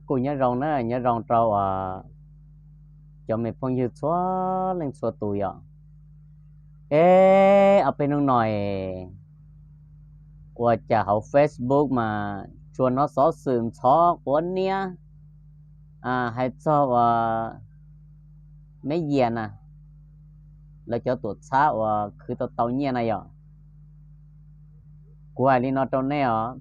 Kuj nyob zoo na, nyob zoo rau cov me phooj ywg txhua leej txhua tus yom. Es ob peb hnub no ua cas hauv Facebook mas tsuas hnov xov xwm ntxhov quav niab hais txog uas Meb Yias na, lawv cov tuam txhab uas khwv tau tau nyiaj na yom. Kuv hais li no rau nej os,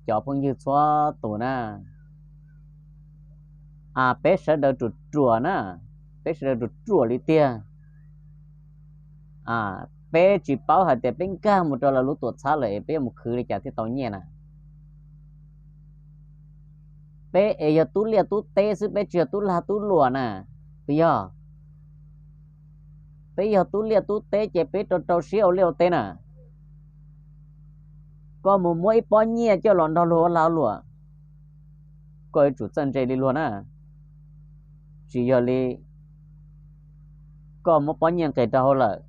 cov phooj ywg txhua tus na, peb sawv daws ruam ruam na, peb sawv daws ruam ruam li tiag. Peb tsis paub hais tias peb nkag mus rau lawv lub tuam txhab lawm es peb yuav mus khwv li cas thiaj tau nyiaj na. Peb es yog tub liaj tub teb xwb, peb tsis yog tub lag tub luam na, puas yog? Peb yog tub liaj tub teb ces peb rau rau siab ua liaj ua teb na. Koj mus muab ib pob nyiaj coj los nrog luag ua lag ua luam, koj yuav tsum txawj ntse li luag na. Tsis yog li koj muab pob nyiaj nqis rau hauv lawm,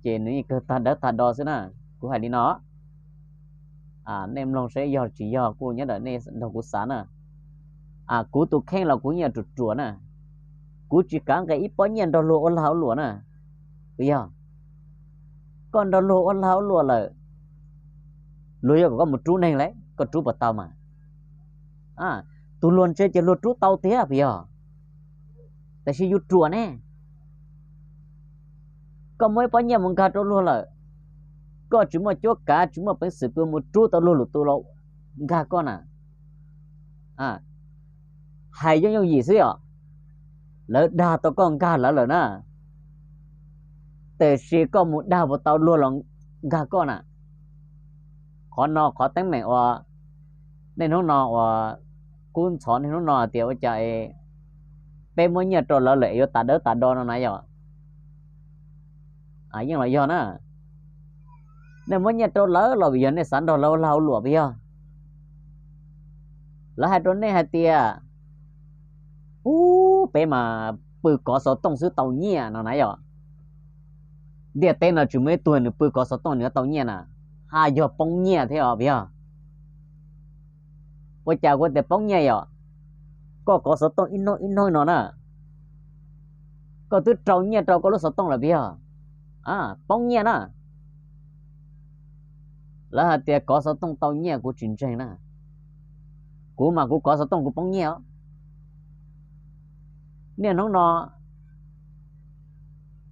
ces nws yeej kawg tag dawb tag do xwb na. Kuv hais li no, nej mloog saib yog tsis yog kuj nyob ntawm nej nrog kuv xav na. Kuv tus kheej los kuv yeej ruam ruam na, kuv tsis kav nqis ib pob nyiaj nrog luag ua lag ua luam na. Puas yog? Koj nrog luag ua lag ua luam lawm, luag yuav kom koj mus rub neeg lawm, koj rub puas tau mas? Tus luag ntse ces luag rub tau tiag puas yog? Tab sis yus ruam ne, koj muab ib pob nyiaj mus nkag rau luag lawm, koj tsis muaj cuab kav tsis muaj peev xwm kws mus rub tau luag lwm tus los nkag koj na. Hais yooj yooj yim xwb yom, lawv dag tau koj nkag lawv lawm na, tiam sis koj mus dag puas tau luag los nkag koj na. Qhov no qhov teeb meem uas nej hnub no uas kub ntxhov nej hnub no hais tias ua cas peb muab nyiaj rau lawv lawm es yuav tas dawb tas do no na yom. Yeej los yog na, nej muab nyiaj rau lawv los vim yog nej xav nrog lawv ua lag ua luam puas yog? Lawv hais rau nej hais tias, ub, peb mas pw kov xov tooj xwb tau nyiaj no na yom. Ntiaj teb no tsis muaj ib tug nws pw kov xov tooj nws yuav tau nyiaj na, haj yog poob nyiaj thiab os puas yog? Ua cas kuv tias poob nyiaj yom? Koj kov xov tooj ib hnub ib hnub no na, koj twb rau nyiaj rau koj lub xov tooj lawm puas yog? Poob nyiaj na. Lawv hais tias kov xov tooj tau nyiaj kuv tsis ntseeg na. Kuv mas kuv kov xov tooj kuv poob nyiaj os. Niaj hnub no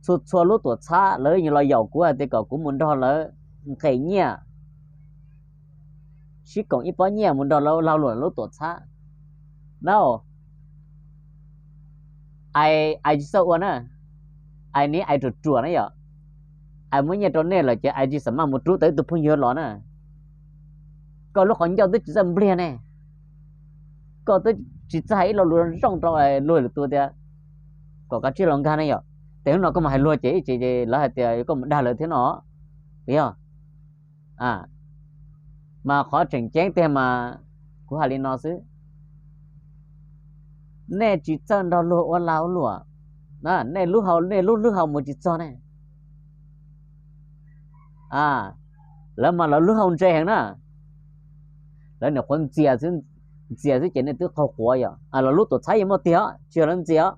txhua txhua lub tuam txhab lawv los yaum kuv hais tias kom kuv mus nrog lawv nqes nyiaj, sib koom ib pob nyiaj mus nrog lawv lag luam lub tuam txhab na. Ais, ais tsis txawj ua na, ais niv ais ruam ruam na yom. Ais muab nyiaj rau nej lawm ces ais tsis xam maj mus rub tau ib tug phooj ywg los na. Koj lub qhov ncauj twb tsis txawj npliag ne, koj twb tsis txawj hais ib lo lus zoo rau luag lwm tus tias kom kav tsij los nkag ne yom. Ces hnub no koj mus hais luag ces ib tsam ces lawv hais tias koj mus dag lawv thiab no, puas yog? Mas qhov tseem ceeb tiag mas kuv hais li no xwb, nej tsis txawj nrog luag ua lag ua luam, nej lub hau, nej lub hlwb hau mus tsis txog ne. Lawv mas lawv lub hau ntse heev na, lawv nyuam qhuav ntxias xwb, ntxias xwb ces nej twb qaug quav yom. Lawv lub tuam txhab yeej muaj tiag os, tsis yog lawv ntxias os.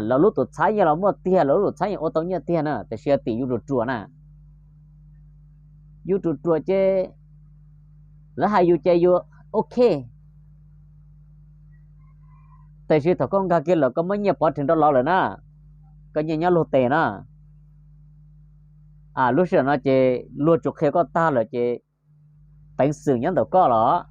Lawv lub tuam txhab yeej los muaj tiag, lawv lub tuam txhab yeej ua tau nyiaj tiag na, tiam sis yog tim yus ruam ruam na. Yus ruam ruam ces lawv hais yus ces yus ok, tiam sis thaum koj nkag kiag lawm koj muab nyiaj pov rhees rau lawv lawm na, koj nyiaj nyob luag tes na. Lub sij hawm no ces luag tsuas qhia koj tag lawm ces peev xwm nyob ntawm koj los.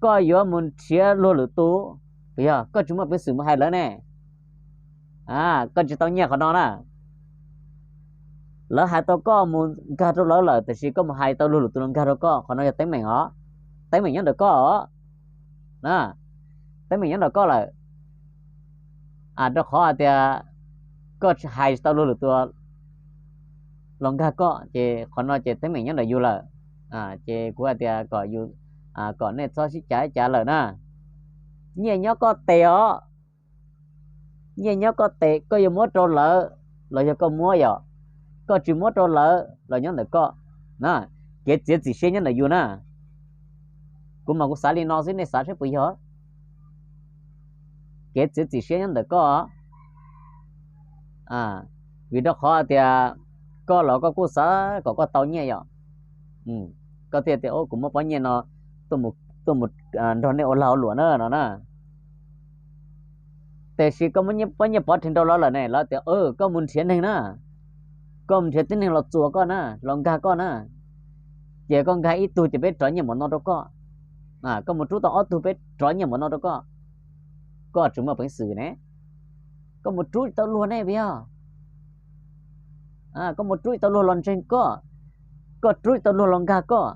Koj yuav mus nrhiav luag lwm tus, puas yog? Koj tsis muaj peev xwm mus hais lawv ne. Koj tsis tau nyiaj qhov no na. Lawv hais tau koj mus nkag rau lawv lawm tiam sis koj mus hais tau luag lwm tus los nkag rau koj, qhov no yog teeb meem os. Teeb meem nyob ntawm koj os. Teeb meem nyob ntawm koj lawm. Rau qhov hais tias koj tsis hais tau luag lwm tus los nkag koj ces qhov no ces teeb meem nyob ntawm yus lawm. Ces kuv hais tias kom yus, kom nej txhob sib cav ib cav lawm na. Nyiaj nyob koj tes os. Nyiaj nyob koj tes, koj yuav muab rau lawv los yog koj muab yom? Koj tsis muab rau lawv los nyob ntawm koj. Kev txiav txim siab nyob ntawm yus na. Kuv mas kuv xav li no xwb, nej xav saib puas yog? Kev txiav txim siab nyob ntawm koj. Vim rau qhov tias koj los koj kuj xav kom koj tau nyiaj yom. Koj thiaj tias, kuv muab pob nyiaj no tuaj mus nrog nej ua lag ua luam na no na. Tiam sis koj muab pob nyiaj pov rhe nrau lawv lawm ne, lawv tias, koj mus nrhiav neeg na, koj mus nrhiav tib neeg los txuas koj na, los nkag koj na, ces koj nkag ib tug ces peb rov nyiaj npaum no rau koj. Koj mus rub tau ob tug peb rov nyiaj npaum no rau koj. Koj tsis muaj peev xwm ne, koj mus rub tsis tau luag ne puas yog? Koj mus rub tsis tau luag los ntseeg koj, koj rub tsis tau luag los nkag koj.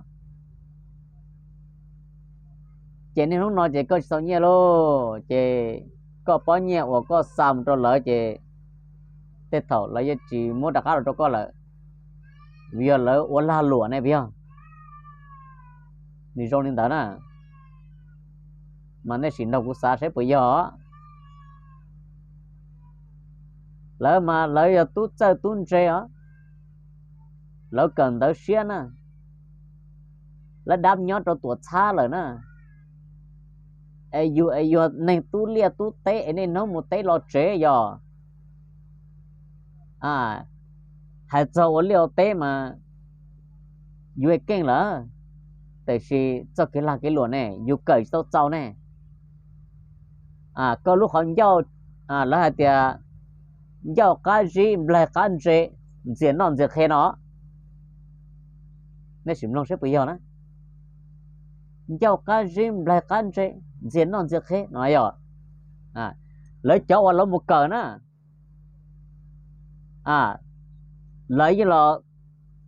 Ces niaj hnub no ces koj tsis tau nyiaj lauj, ces koj pob nyiaj uas koj xa mus rau lawv ces tej thaum lawv yuav tsis muab rov qab los rau koj lawm, vim yog lawv ua lag luam ne puas yog? Nws zoo li ntawd na, mas nej sim nrog kuv xav saib puas yog. Lawv mas lawv yog tub txawj tub ntse os, lawv kawm ntawv siab na, lawv dab nyob rau tuam txhab lawm na. Es yus es yog neeg tub liaj tub teb es niaj hnub mus teb los tsev yog hais txog ua liaj ua teb mas yus keej lawm, tiam sis txoj kev lag kev luam ne yus kawm tsis tau txaus ne. Koj lub qhov ncauj, lawv hais tias ncauj qab zib nplaig qab ntse, ntxias noj ntxias qhe no. Nej sim mloog saib puas yog na. Ncauj qab zib nplaig qab ntse, ntxias noj ntxias qhe no yog lawv cov uas lawv mus kawm na. Lawv yeej los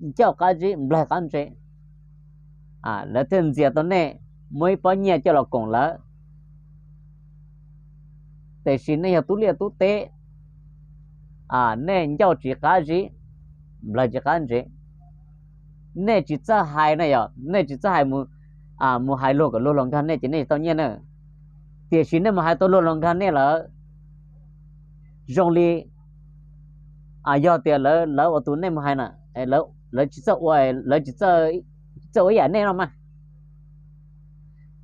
ncauj qab zib nplaig qab ntse, lawv thiaj ntxias tau nej, muab ib pob nyiaj coj los koom lawv. Tiam sis nej yog tub liaj tub teb, nej ncauj tsis qab zib, nplaig tsis qab ntse, nej tsis txawj hais na yog, nej tsis txawj hais, mus hais luag kom luag los nkag nej ces nej tsis tau nyiaj na. Tiam sis nej mus hais tau luag los nkag nej lawm, zoo li yog tias lawv ua tus nej mus hais na, lawv tsis txawj ua, lawv tsis txawj ua ib yam nej no mas,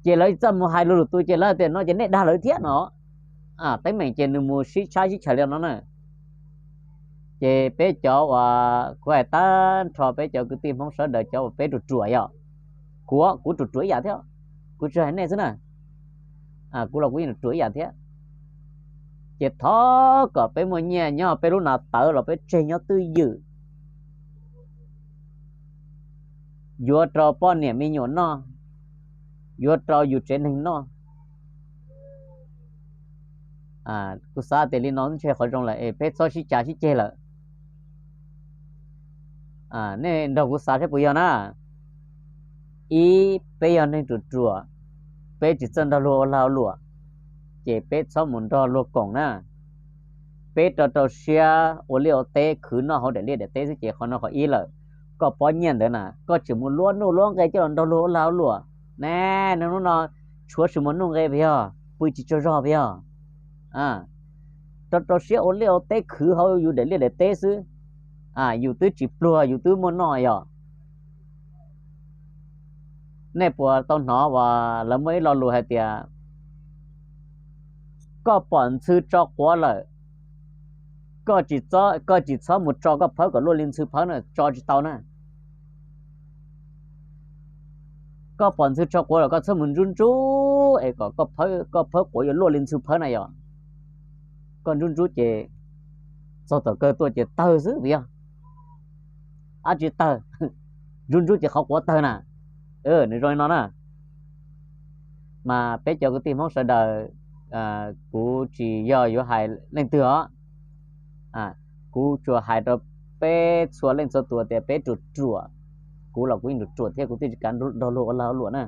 ces lawv tsis txawj mus hais luag lwm tus ces lawv tias no ces nej dag lawv thiab no. Teeb meem ces nws mus sib tshab sib chaws li no na. Ces peb cov uas kuv hais tag nrho peb cov kwv tij Hmoob sawv daws cov uas peb ruam ruam yog, kuv, kuv ruam ruam ib yam thiab, kuv tsis hais nej xwb na, kuv los kuv yeej ruam ruam ib yam thiab. Ces thov kom peb muaj nyiaj nyob peb lub nas tawv los peb tseg nyob twj ywm, yuav rau poj niam me nyuam noj, yuav rau yus tsev neeg noj. Kuv xav tias li no ntshe qhov zoo lawm es peb txhob sib cav sib ceg lawm. Nej nrog kuv xav saib puas yog na. Ib, peb yog neeg ruam ruam, peb tsis txawj nrog luag ua lag ua luam, ces peb txhob mus nrog luag koom na. Peb rau rau siab ua liaj ua teb khwv noj hauv daim liaj daim teb xwb ces qhov no qhov ib lawm. Koj pob nyiaj ntawd na koj tseem mus luab nuj luab nqe coj los nrog luag ua lag ua luam ne, niaj hnub no tshuav tsis muaj nuj nqe puas yog, pw tsis tsaug zog puas yog? Rau rau siab ua liaj ua teb khwv hauv yus daim liaj daim teb xwb, yus twb tsis pluag yus twb muaj noj yog. Nej puas tau hnov uas lawv muaj ib lo lus hais tias, koj pom ntxhw tso quav lawm, koj tsis txhob, koj tsis txhob mus tso koj phawb kom luaj li ntxhw phawb na, tso tsis tau na. Koj pom ntxhw tso quav lawm koj txhob mus ntsub ntsub es kom koj phawb quav yuav luaj li ntxhw phawb na yog. Koj ntsub ntsub ces txog tom kawg tuaj ces tawg xwb puas yog? Ab tsis tawg, ntsub ntsub ces qhov quav tawg na. Nws zoo li no na. Mas peb cov kwv tij Hmoob sawv daws, kuv tsis yog yuav hais leej twg os. Kuv tsuas hais rau peb txhua leej txhua tus tias peb ruam ruam, kuv los kuv yeej ruam ruam thiab kuv twb tsis kav nrog luag ua lag ua luam na.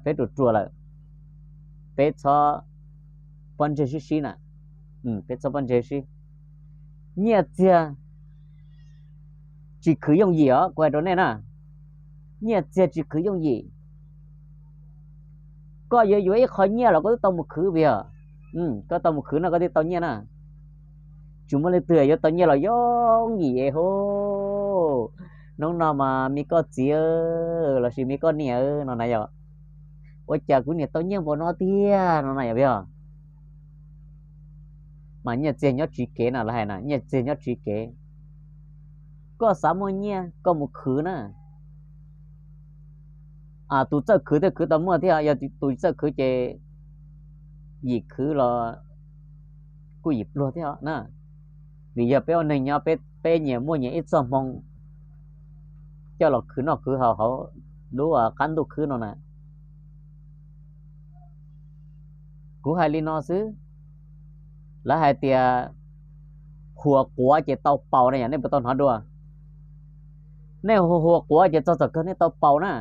Peb ruam ruam lawm, peb txhob pob ntseg sib sib na. Peb txhob pob ntseg sib. Nyiaj txiag tsis khwv yooj yim os, kuv hais rau nej na. Nyiaj txiag tsis khwv yooj yim. Koj yuav yuav ib qho nyiaj los koj twb tau mus khwv puas yog? Koj tau mus khwv no koj thiaj tau nyiaj na. Tsis muaj leej twg yuav tau nyiaj los yooj yim es hu, hnub no mas me koj txiv lossis me koj niam no na yog. Ua cas kuv niam tau nyiaj npaum no tiag no na yog? Mas nyiaj txiag nyob tsiv kev na, lawv hais na, nyiaj txiag nyob tsiv kev. Koj xav muaj nyiaj koj mus khwv na. Tus txawj khwv thiaj khwv tau muaj thiab, yog tus txawj khwv ces yim khwv los kuj yim pluag thiab na. Vim yog peb ua neeg nyob, peb nyias muaj nyias ib txoj hmoo coj los khwv noj khwv haus hauv lub qab ntuj khwb no na. Kuv hais li no xwb, lawv hais tias huas quav ces tau paus na yom, nej puas tau hnov dua? Nej huas quav ces txog txom kawg nej tau paus na.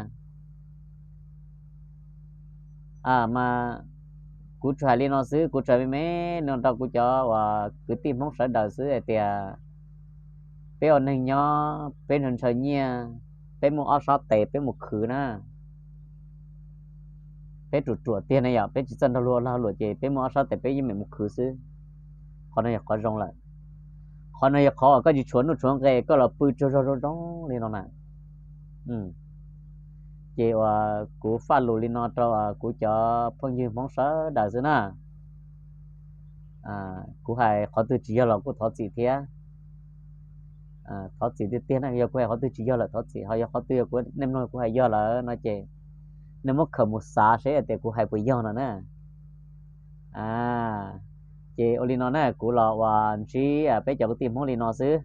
Mas kuv tsuas hais li no xwb, kuv tsuas me me no rau kuv cov uas kwv tij Hmoob sawv daws xwb hais tias peb ua neeg nyob peb ntshaw ntshaw nyiaj, peb muaj ob sab tes peb mus khwv na. Peb ruam ruam tiag ne yom, peb tsis txawj nrog luag lag luam ces peb muaj ob sab tes peb yeej meem mus khwv xwb. Qhov no yog qhov zoo lawm. Qhov no yog qhov uas koj tsis tshuav nuj tshuav nqe koj los pw tsaug zog zoo zoo li no na. Ces uas kuv faj lus li no rau kuv cov phooj ywg Hmoob sawv daws xwb na. Kuv hais qhov twg tsis yog los kuj thov txim thiab. Thov txim tiag tiag na, yog kuv hais qhov twg tsis yog lawm thov txim, ho yog qhov twg yog kuv, nej mloog kuv hais yog lawm no ces nej muab khaws mus xav seb tias kuv hais puas yog no na. Ces ua li no na, kuv los uas ntsib peb cov kwv tij Hmoob li no xwb.